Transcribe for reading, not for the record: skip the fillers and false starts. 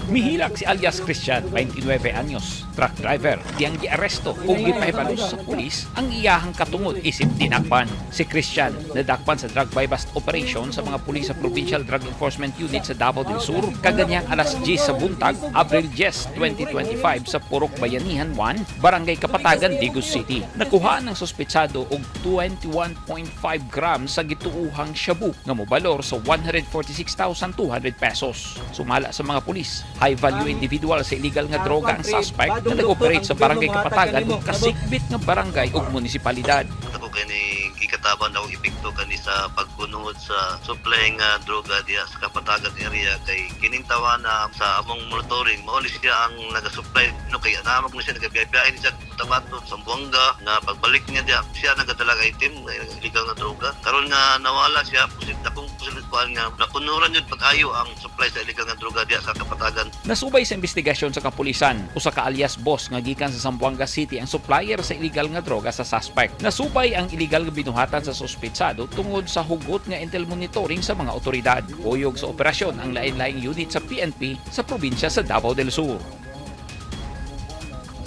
Mihilak si alias Christian, 29 anyos, truck driver, diyang giaresto ug gipahibalos sa pulis ang iyahang katungod isip dinakpan. Si Christian nadakpan sa drug buy-bust operation sa mga pulis sa Provincial Drug Enforcement Unit sa Davao del Sur kaganyang alas 10 sa buntag, Abril 10, 2025 sa Purok Bayanihan 1, Barangay Kapatagan, Digos City. Nakuha ng suspetsado og 21.5 grams sa gituuhang shabu nga mobalor sa 146,200 pesos. Sumala sa mga pulis, high value individual sa illegal nga droga ang suspect na nag-operate sa Barangay Kapatagan ug kasikbit nga barangay ug munisipalidad. Ako kay ni gikataban ako epekto kani sa pagkunod sa supply nga droga diha sa Kapatagan area kay kining tawana sa among monitoring, mao ni siya ang naga-supply, no, kay anamag na siya nagabiyahe ni siya Cotabato, Zamboanga, nga pagbalik niya diha siya nagadala og item nga illegal nga droga. Karon nga nawala siya, posible akong posible kuan nga nakunuran yun pag-ayo ang supply sa illegal nga droga diha sa Kapatagan. Nasubay sa investigasyon sa kapulisan, usa ka alias boss nga gikan sa Zamboanga City ang supplier sa illegal nga droga sa suspect. Nasubay ang illegal nga binuhatan sa suspetsado tungod sa hugot nga intel monitoring sa mga otoridad. Kuyog sa operasyon ang lain-laing unit sa PNP sa probinsya sa Davao del Sur.